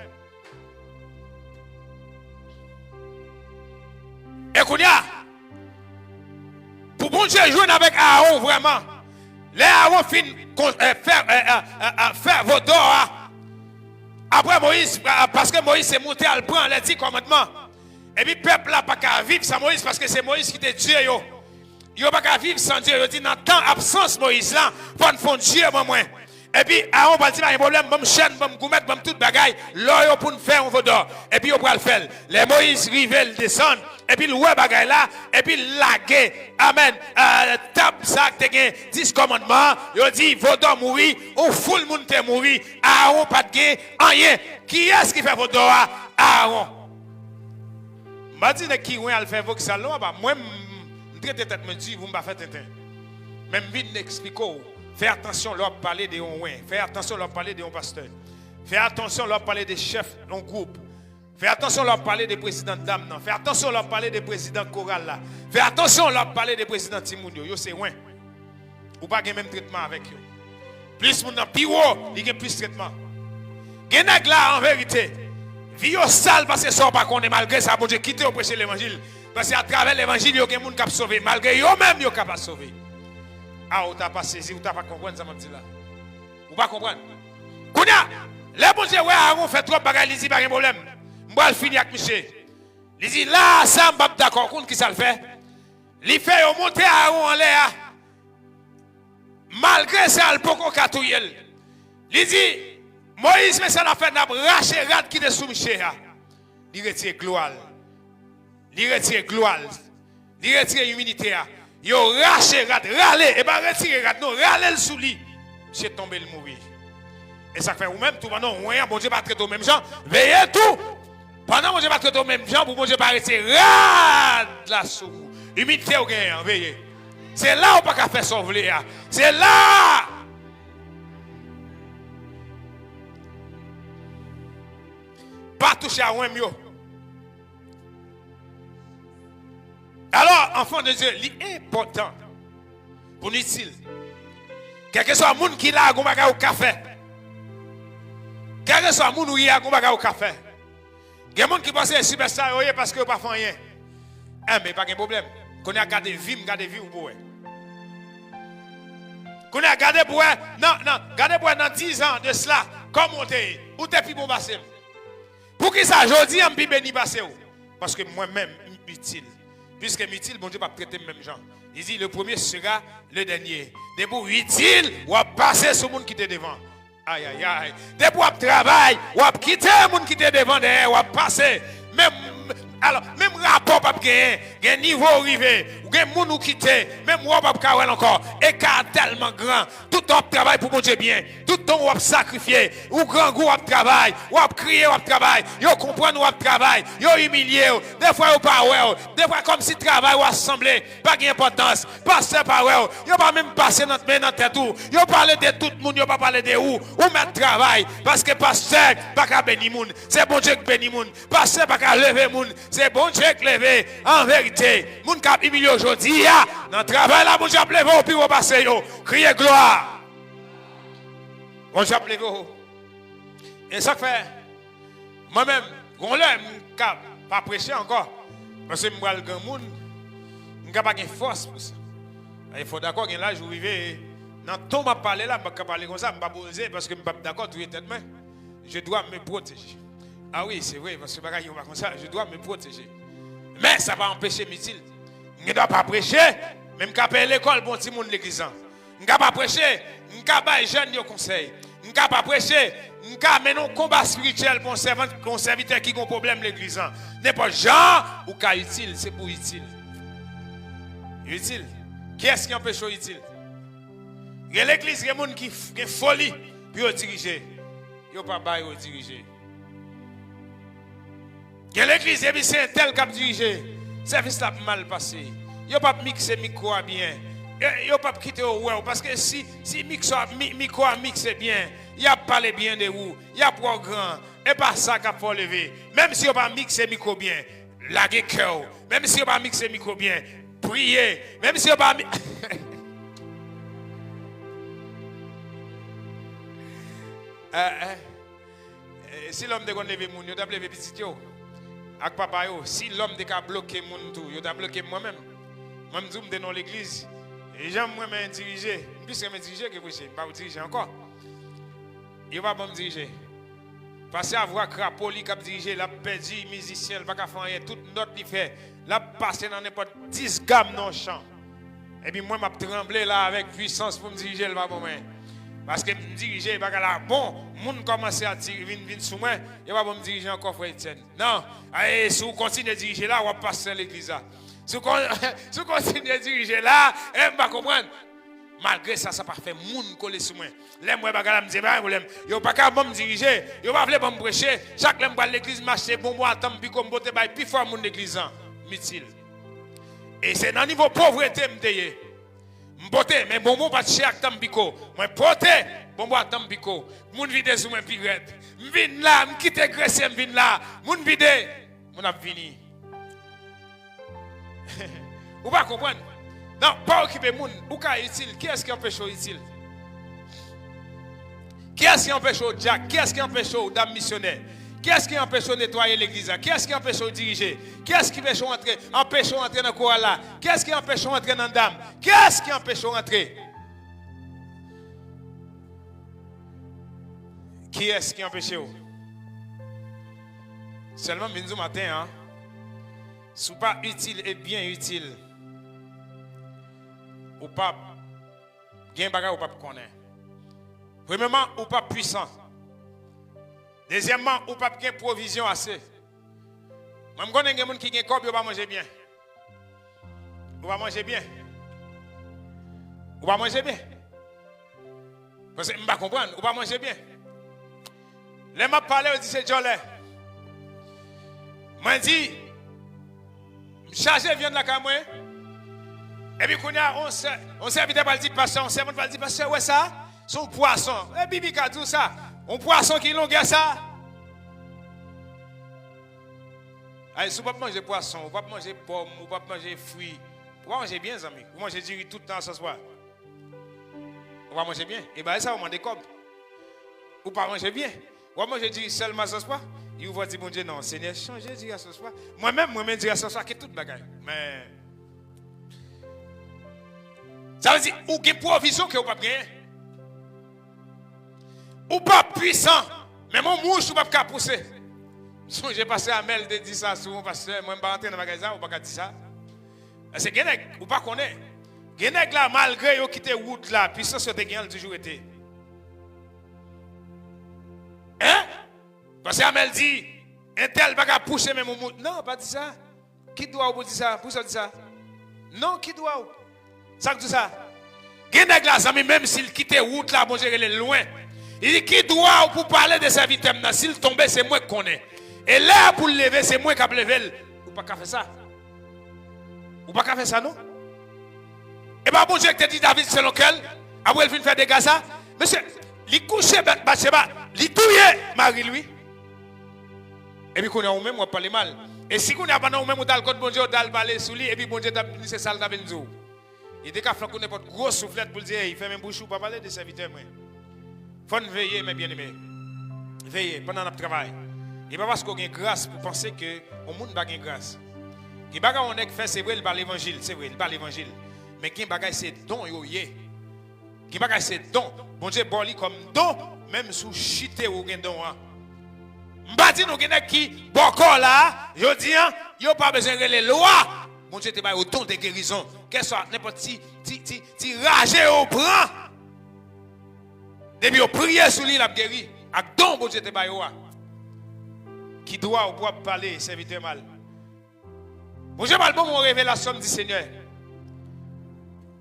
E kounye a, pou Bondye jwenn avèk Arawon vrèman, lè Arawon fin kon-, eh, fè, eh, eh, eh, eh, fè vodò a, apre Moyiz, eh, paske Moyiz se monte al pran lè di kòmandman, epi pèp la pa ka viv san Moyiz, paske se Moyiz ki te Dye yo. Yo pa ka viv san Dye. Yo di, nan tan absans Moyiz lan, fò n fè yon Dye ban mwen. Epi Arawon pral di, pa gen pwoblèm, ban m chèn, ban m goumèt, ban m tout bagay, lò yo pou n fè yon vodò. Epi yo pral fè l. Lè Moyiz rive, l desann, epi l wè bagay la, epi l lage, amèn, eh, tab sa k te gen dis kòmandman an, yo di, vodò mouri, yon foul moun te mouri, Arawon pa t gen anyen. Kiyès ki fè vodò a? Arawon. M pa di nèg ki wen al fè voksal non, apa. Mwen, m, m trete tèt mwen di pou m pa fè tenten. Men m vin eksplike w. Fè atansyon lè w ap pale de yon wen. Fè atansyon lè w ap pale de yon pastè. Fè atansyon lè w ap pale de chèf yon gwoup. Fè atansyon lè w ap pale de prezidan dam nan. Fè atansyon lè w ap pale de prezidan koral la. Fè atansyon lè w ap pale de prezidan timoun yo. Yo se wen. Ou pa gen menm tretman avèk yo. Plis moun nan pi wo, li gen plis tretman. Gen nèg la, an verite, vi yo sal paske sa w pa konnen, malgre sa, Bondye kite yo preche levanjil. Paske atravè levanjil, yo gen moun k ap sove, malgre yo menm, yo ka pa sove. A, ou ta pa sezi, ou ta pa konprann sa m ap di la. Ou pa konprann. Kounye a, lè Bondye wè Arawon fè twòp bagay, li di, pa gen pwoblèm. M pral fini ak misye. Li di, la, sa, m p ap dakò. Ou konn ki sa l fè? Li fè yo monte Arawon anlè a. Malgre sa, l poko ka touye l. Li di, Moyiz, men sa n ap fè, n ap rache rad ki te sou misye a. Li retire glwa l. Li retire glwa l. Li retire iminite a. Yo rache rad, rale, e pa retire rad, non, rale l sou li. Misye tonbe, l mouri. E sa k fè ou menm tou, pandan w wen an, Bondye pa trete w menm jan, veye tou. Pandan Bondye pa trete w menm jan, pou Bondye pa retire rad la sou ou. Imite w genyen an, veye. Se la ou pa ka fè sa w vle a. Se la. Pa touche a wen m yo. Enfant de Dieu, li enpòtan pou n itil. Kèlkeswa moun ki la, gon bagay ou ka fè. Kèlkeswa moun ou ye a, gon bagay ou ka fè. Gen moun ki panse se sipèsta yo ye paske yo pa fè anyen. Enben, pa gen pwoblèm. Kounye a gade vi m, gade vi w pou wè. Kounye a gade pou wè, nan, nan, gade pou wè nan dizan de sila, kòman w te ye. Ou te pi bon pase m. Poukisa jodi a m pi beni pase w? Paske mwen menm, m itil. Piske m itil, Bondye p ap trete m menm jan. Li di, le premier sera le dernier. Depi w itil, w ap pase sou moun ki te devan. Ayayay. Depi w ap travay, w ap kite moun ki te devan dèyè, w ap pase. Menm, alò, menm rapò w p ap genyen. Gen nivo w rive. Ou gen moun ou kite. Menm wè w p ap ka wè l ankò. Eka a tèlman gran. Tout tan w ap travay pou Bondye byen. Tout tan w ap sakrifye. Ou grangou w ap travay. W ap kriye w ap travay. Yo konprann w ap travay. Yo imilye w. Defwa yo pa wè w. Defwa kòmsi travay w a sanble pa gen enpòtans. Pastè pa wè w. Yo pa menm pase nan men nan tèt ou. Yo pale de tout moun, yo pa pale de ou. Ou mèt travay. Paske pastè pa ka beni moun. Se Bondye k beni moun. Pastè pa ka leve moun. Se Bondye k leve. An verite, moun k ap imilye w jodi a, nan travay la, Bondye ap leve w pi wo pase yo. Kriye glwa. Bondye ap leve w. E sa k fè, mwen menm, gon lè m ka pa preche ankò. Paske m pral granmoun, m ka pa gen fòs pou sa. E fò dakò, gen laj ou rive, nan ton m ap pale la, m pa ka pale konsa, m pa poze, paske m p ap dakò touye tèt mwen. Je dois me protéger. Ah oui, c'est vrai, paske bagay yo pa konsa, je dois me protéger. Men sa pa anpeche m itil. M gen dwa pa preche, men m ka peye lekòl pou yon timoun legliz lan. M ka pa preche, m ka bay jèn yo konsèy. M ka pa preche, m ka mennen yon konba espirityèl pou yon sèvant, pou yon sèvitè ki gen yon pwoblèm legliz lan. Nenpòt jan ou ka itil, se pou itil. Itil. Kiyès ki anpeche w itil? Gen legliz, gen moun ki f- gen foli pou yo dirije. Yo pa ba yo dirije. Gen legliz, epi se entèl k ap dirije, sèvis la ap mal pase. Yo p ap mikse mikwo a byen. E yo p ap kite yo wè w. Paske si, si mikso a, mi- mikwo a mikse byen, y ap pale byen de ou, y ap wè w gran. E pa sa k ap fè w leve. Menm si yo pa mikse mikwo byen, lage kè w. Menm si yo pa mikse mikwo byen, priye. Menm si yo pa mi- Eh, eh. Eh, si lòm te konn leve moun, yo t ap leve pitit yo ak papa yo. Si lòm te ka bloke moun tou, yo t ap bloke m mwen menm. Mwen, m di w, m te nan legliz. E jan mwen renmen dirije, m plis renmen dirije ke preche. M pa pou dirije ankò. Yo pa ban m dirije. Pastè a vwa krapo, li k ap dirije, l ap pèdi mizisyen, l pa ka fè anyen, tout nòt li fè, l ap pase nan nenpòt dis gam nan yon chan. Epi mwen, m ap tranble la avèk pwisans pou m dirije, l pa ban mwen. Paske m dirije, bagay la bon, moun kòmanse atire, vin, vin sou mwen, yo pa ban m dirije ankò, frè Etienne. Non, e, si w kontinye dirije la, w ap pastè legliz la. Si w kon- si w kontinye dirije la, e, m pa konprann. Malgre sa, sa pa fè moun kole sou mwen. Lè m wè bagay la, m di, "Pa gen pwoblèm." Yo pa ka ban m dirije, yo pa vle ban m preche. Chak lè m pral legliz, m achte bonbon a Tampico, m pote bay pi fò moun legliz lan. M itil. E se nan nivo povrete m te ye. M pote, men bonbon pa t chè ak Tampico. Mwen pote bonbon a Tampico. Moun vide sou mwen pi rèd. M vin la, m kite Gresye, m vin la. Moun vide, moun ap vini. Ou pa konprann? Non, pa okipe moun. Ou ka itil. Kiyès ki anpeche w itil? Kiyès ki anpeche w dyak? Kiyès ki anpeche w dam misyonè? Kiyès ki anpeche w netwaye legliz la? Kiyès ki anpeche w dirije? Kiyès ki peche w antre, anpeche w antre nan koral la? Kiyès ki anpeche w antre nan dam? Kiyès ki anpeche w antre? Kiyès ki anpeche w? Sèlman m vin di w maten an, si w pa itil e byen itil, ou p ap gen bagay ou p ap konnen. Premyèman, ou p ap pwisan. Dezyèmman, ou p ap gen pwovizyon ase. Mwen, m konnen gen moun ki gen kòb, yo pa manje byen. Ou pa manje byen. Ou pa manje byen. Paske m pa konprann, ou pa manje byen. Lè m ap pale, yo di se djòlè. Mwen di, m chaje vyann lakay mwen. Epi kounye a, on sè, on sèvitè pral di pastè, on sèvant pral di pastè, wè sa? Se yon pwason. E Bib ka di w sa. Yon pwason ki longè sa. Ay, si w p ap manje pwason, ou p ap manje pòm, ou p ap manje fwi, Ou pa manje byen, zanmi. Ou manje diri tout tan a sòs pwa. Ou pa manje byen. E bagay sa yo mande kòb. Ou pa manje byen. Ou ap manje diri sèlman a sòs pwa. Ou va di Bondye, "Non, Senyè, chanje diri a sòs pwa." Mwen menm, mwen menm diri a sòs pwa, ki tout bagay. Men, sa vle di, ou gen pwovizyon ke ou p ap genyen. Ou p ap pwisan, menm yon mouch ou p ap ka pouse. M sonje pastè Amèl te di sa sou yon pastè, mwen m pa rantre nan bagay sa, ou pa ka di sa. Paske gen nèg, ou pa konnen. Gen nèg la, malgre yo kite wout la, pwisans yo te gen an, l toujou rete. Hein? Pastè Amèl di, entèl pa ka pouse menm yon mouch. Non, pa di sa. Ki dwa w pou di sa? Poukisa w di sa? Non, ki dwa w? Sa k di w sa? Gen nèg la, zanmi, menm si l kite wout la, Bondye rele l lwen. Li di, "Ki dwa w pou pale de sèvitè m nan? Si l tonbe, se mwen k konnen. E lè a pou l leve, se mwen k ap leve l." Ou pa ka fè sa. Ou pa ka fè sa, non. E pa Bondye ki te di David selon kè l, apre l fin fè dega sa? Mesye, li kouche Bat-, Batcheba, li touye mari l, wi. Epi kounye a ou menm w ap pale mal. E si kounye a pandan ou menm ou t al kot Bondye, ou t al pale sou li, epi Bondye t ap di se sa l ta vin di w. Li te ka flank ou nenpòt gwo souflèt pou l di, "Ey, fèmen bouch ou, pa pale de sèvitè mwen." Fò n veye, mes bien-aimés. Veye pandan n ap travay. E pa paske w gen gras pou panse ke yon moun pa gen gras. Gen bagay yon nèg fè, se vre, l pa levanjil, se vre, l pa levanjil. Men gen bagay se don yo ye. Gen bagay se don. Bondye ba w li kòm don, menm si w chite ou gen don an. M pa di nou gen nèg ki bòkò la, jodi an, yo pa bezwen rele lwa. Bondye te ba yo don de gerizon. Kèlswa nenpòt ti, ti, ti, ti raje yo pran. Depi yo priye sou li, l ap geri. Ak don Bondye te ba yo a. Ki dwa w pou w ap pale sèvitè mal? Bondye pral ban mwen yon revelasyon, m di, "Senyè,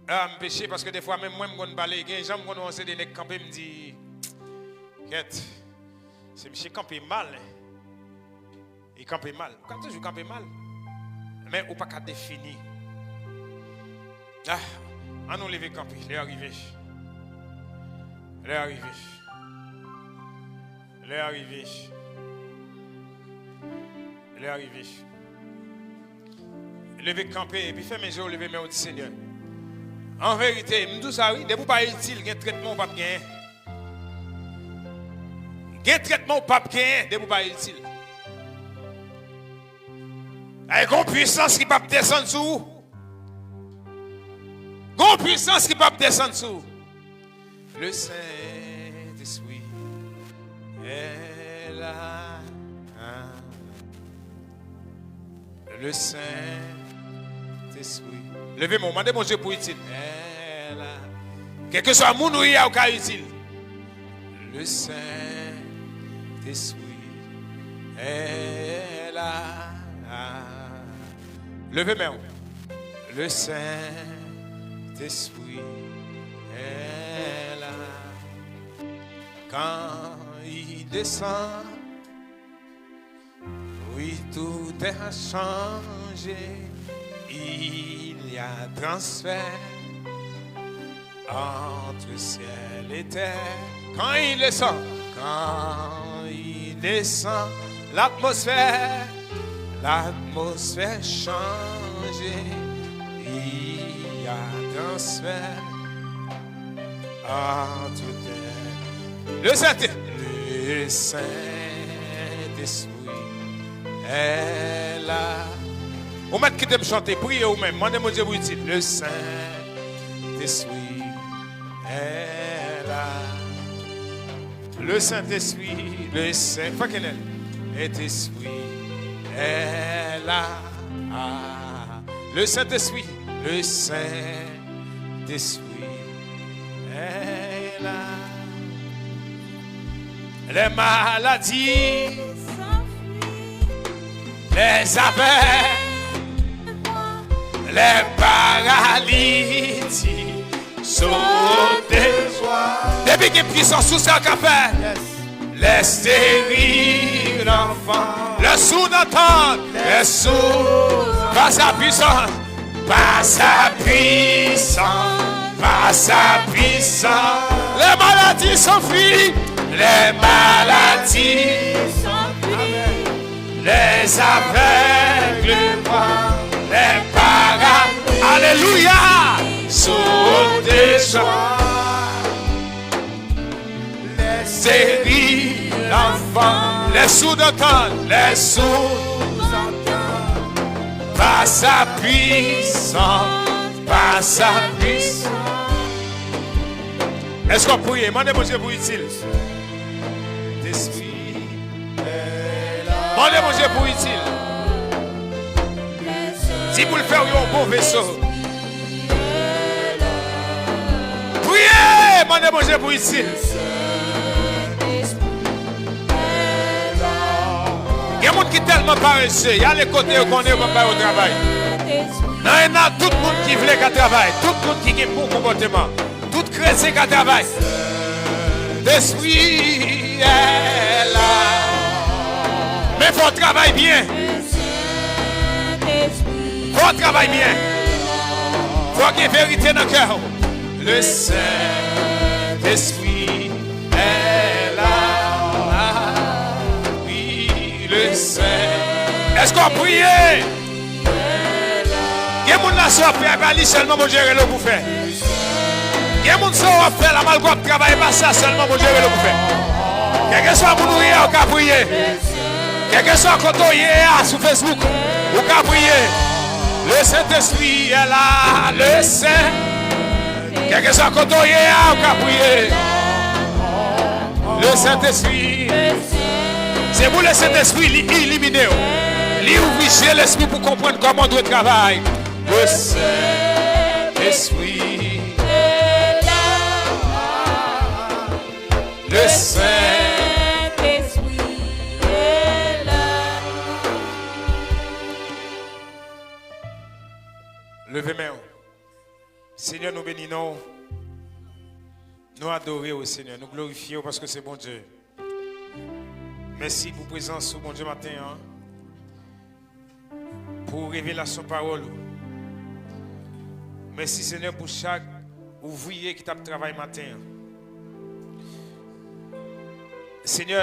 ah, m peche," paske defwa menm mwen m konn pale, gen jan m konn wè yon seri de nèg kanpe, m di, "Kèt, se misye kanpe mal, li kanpe mal." Ou ka toujou kanpe mal, men ou pa ka defini. Ah, ann nou leve kanpe, lè a rive. Lè a rive. Lè a rive. Lè a rive. Leve kanpe, epi fèmen je w, leve men w, di, "Senyè, an verite, m di w sa wi, depi w pa itil, gen tretman w p ap genyen. Gen tretman w p ap genyen depi w pa itil." Ay, gon pwisans ki p ap desann sou ou. Gon pwisans ki p ap desann sou ou. Le Saint-Esprit est là. Le Saint-Esprit. Leve men w, mande Bondye pou itil. Est là. Kèlkeswa moun ou ye a, ou ka itil. Le Saint-Esprit est là. Leve men w. Le Saint-Esprit est là. Quand il descend, oui, tout a changé. Il y a transfert entre ciel et terre. Quand il descend, quand il descend, l'atmosphère, l'atmosphère change. Il y a transfert entre terre. Le Saint, le Saint-Esprit est là. Ou mèt kite m chante, priye ou menm, mande Bondye pou itil. Le Saint-Esprit est là. Le Saint-Esprit, le Saint, pa kenèl. Saint-Esprit est là. Ah, le Saint-Esprit, le Saint-Esprit est là. Les maladies, les aveugles, les paralytiques sautent de joie. Depi gen pwisans sou sa w ka fè. Les stérile enfants. Les sourds entendent. Les sourds. Par sa puissance. Par sa puissance. Par sa puissance. Les maladies s'enfuient. Les maladies s'enfuient. Les aveugles voient. Les para-, ale Alelouya! Sous de joie, les cris d'enfants, les sourds entendent, les sourds entendent, par sa puissance, par sa puissance. Èske w ap priye? Mande Bondye pou itil. Sentespri. Mande Bondye pou itil. Di pou l fè w yon bon veso. Priye, mande Bondye pou itil. Gen moun ki tèlman parese, y ale kote yo konnen yo p ap ba yo travay. Nan ena, tout moun ki vle ka travay, tout moun ki gen bon konpòteman. Tout kretyen ka travay. Sentespri est là. Men fò w travay byen. Fò w travay byen. Fò w gen verite nan kè w. Le Saint-Esprit est là. Oui, le Saint. Èske w ap priye? Gen moun la sa w ap fè, e pa li sèlman Bondye rele w pou fè. Gen moun sa w ap fè la, malgre w ap travay, e pa sa sèlman Bondye rele w pou fè. Kèlkeswa moun ou ye a, ou ka priye. Kèlkeswa kote w ye a sou Facebook, ou ka priye. Le Saint-Esprit est là, le Saint. Kèlkeswa kote w ye a, ou ka priye. Le Saint-Esprit. Se pou le Saint-Esprit li ilimine w. Li ouvri je lespri pou konprann kòman w dwe travay. Le Saint-Esprit. Le Saint-Esprit. Leve men w. Senyè, nou beni non w. Nou adore w, Senyè. Nou glorifye w paske se Bondye. Mèsi pou prezans ou, Bondye, maten an. Pou revelasyon pawòl ou. Mèsi, Senyè, pou chak ouvriye ki t ap travay maten an. Senyè,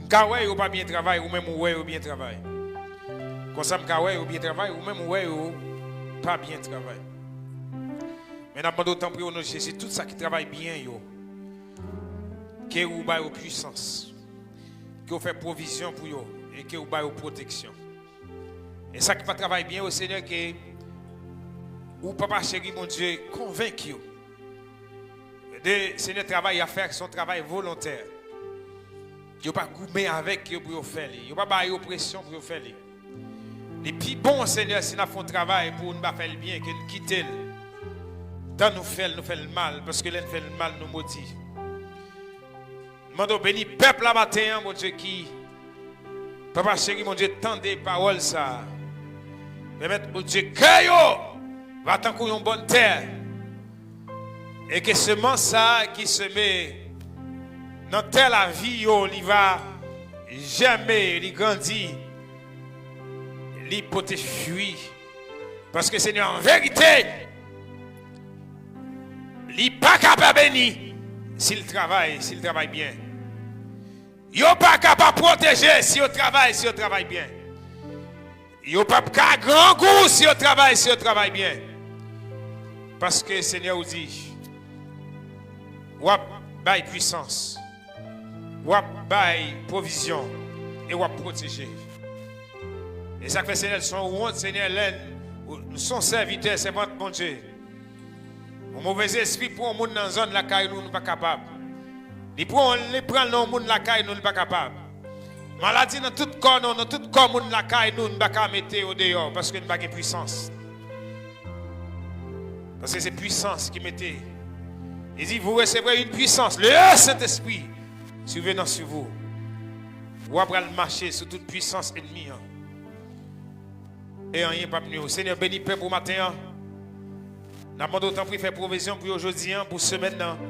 m ka wè yo pa byen travay, ou menm ou wè yo byen travay. Konsa m ka wè yo byen travay, ou menm ou wè yo pa byen travay. Men n ap mande w, tanpri, o non de Jezi, tout sa ki travay byen yo, ke ou ba yo pwisans, ke ou fè pwovizyon pou yo, e ke ou ba yo pwoteksyon. E sa ki pa travay byen yo, Senyè, ke ou, Papa cheri, Bondye, konvenk yo de, Senyè, travay y ap fè a se yon travay volontè. Yo pa goumen avèk yo pou yo fè li. Yo pa ba yo presyon pou yo fè li. Li pi bon, Senyè, si n ap fè yon travay pou nou pa fè l byen, ke n kite l. Tan nou fè l, nou fè l mal, paske lè n fè l mal, nou modi. Mande w beni pèp la maten an, Bondye, ki, Papa cheri, Bondye, tande pawòl sa a. Pèmèt, Bondye, kè yo va tankou yon bòn tè. E ke semans sa a ki seme nan tè lavi yo, li va jèmen, li grandi, li pote fwi. Paske, Senyè, an verite, li pa ka pa beni si l travay, si l travay byen. Yo pa ka pa pwoteje si yo travay, si yo travay byen. Yo p ap ka grangou si yo travay, si yo travay byen. Paske, Senyè, ou di, w ap bay pwisans, w ap bay pwovizyon, e w ap pwoteje. E sa k fè, Senyè, se yon wont, Senyè, lè n, nou se yon sèvitè, sèvant Bondye. Yon movèzespri pran yon moun nan zòn lakay nou, nou pa kapab. Li pran, li pran nan yon moun lakay nou, li pa kapab. Maladi nan tout kò nou, nan tout kò moun lakay nou, nou pa ka mete yo deyò, paske nou pa gen pwisans. Paske se pwisans ki mete. Li di, vous recevrez une puissance, le Saint-Esprit survenant sur vous. Ou ap pral mache sou tout pwisans ènmi an. E anyen p ap nwi w. Senyè, beni pèp ou maten an. N ap mande w tanpri fè pwovizyon pou yo jodi an, pou semèn nan.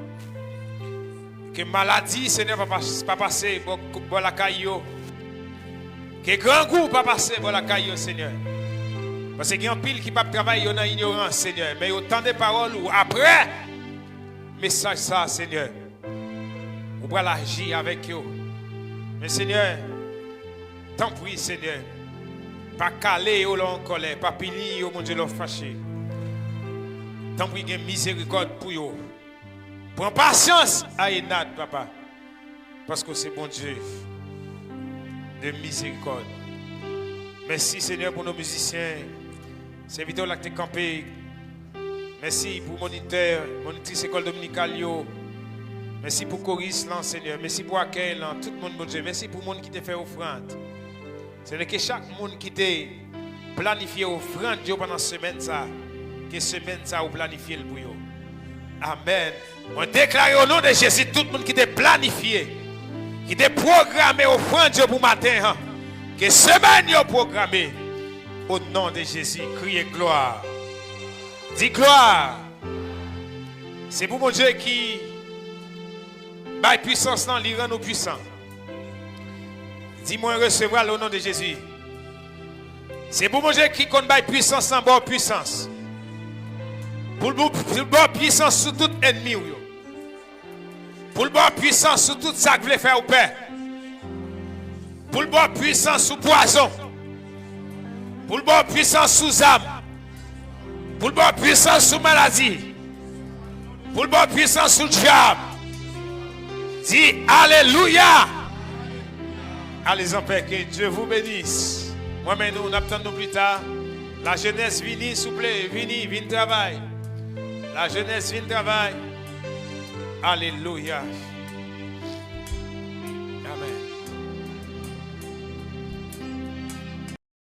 Ke maladi, Senyè, pa, pa, pa pase bò, bò lakay yo. Ke grangou pa pase bò lakay yo, Senyè. Paske gen anpil ki p ap travay, yo nan inyorans, Senyè. Men yo tande pawòl ou. Apre mesaj sa, Senyè, ou pral aji avèk yo. Men, Senyè, tanpri, Senyè, Pa kale yo lè w an kòlè, pa pini yo, Bondye, lè w fache. Tanpri, gen mizerikòd pou yo. Pran pasyans a Enad, papa, paske w se Bondye de mizerikòd. Mèsi, Senyè, pou nou mizisyen, sèvitè w la k te kanpe. Mèsi pou monitè, monitris lekòl dominikal yo. Mèsi pou koris lan, Senyè. Mèsi pou akèy lan, tout moun, Bondye. Mèsi pou moun ki te fè ofrann. Senyè, ke chak moun ki te planifye ofrann yo pandan semèn sa, ke semèn sa ou planifye l pou yo. Amèn. Mwen deklare o non de Jezi, tout moun ki te planifye, ki te pwograme ofrann yo pou maten an, ke semèn yo pwograme o non de Jezi. Kriye glwa. Di glwa. Se pou Bondye ki bay pwisans lan, li rann ou pwisan. Di, "Mwen resevwa l o non de Jezi." Se pou Bondye ki konn bay pwisans lan, ba w pwisans. Pou l, pou l ba w pwisans sou tout ènmi w yo. Pou l ba w pwisans sou tout sa k vle fè w pè. Pou l ba w pwisans sou pwazon. Pou l ba w pwisans sou zam. Pou l ba w pwisans sou maladi. Pou l ba w pwisans sou dyab. Di alelouya. Allez en paix, que Dieu vous bénisse. Mwen men nou, n ap tann nou pli ta. Lajenès, vini, souple, vini, vin travay. Lajenès, vin travay. Alelouya. Amèn.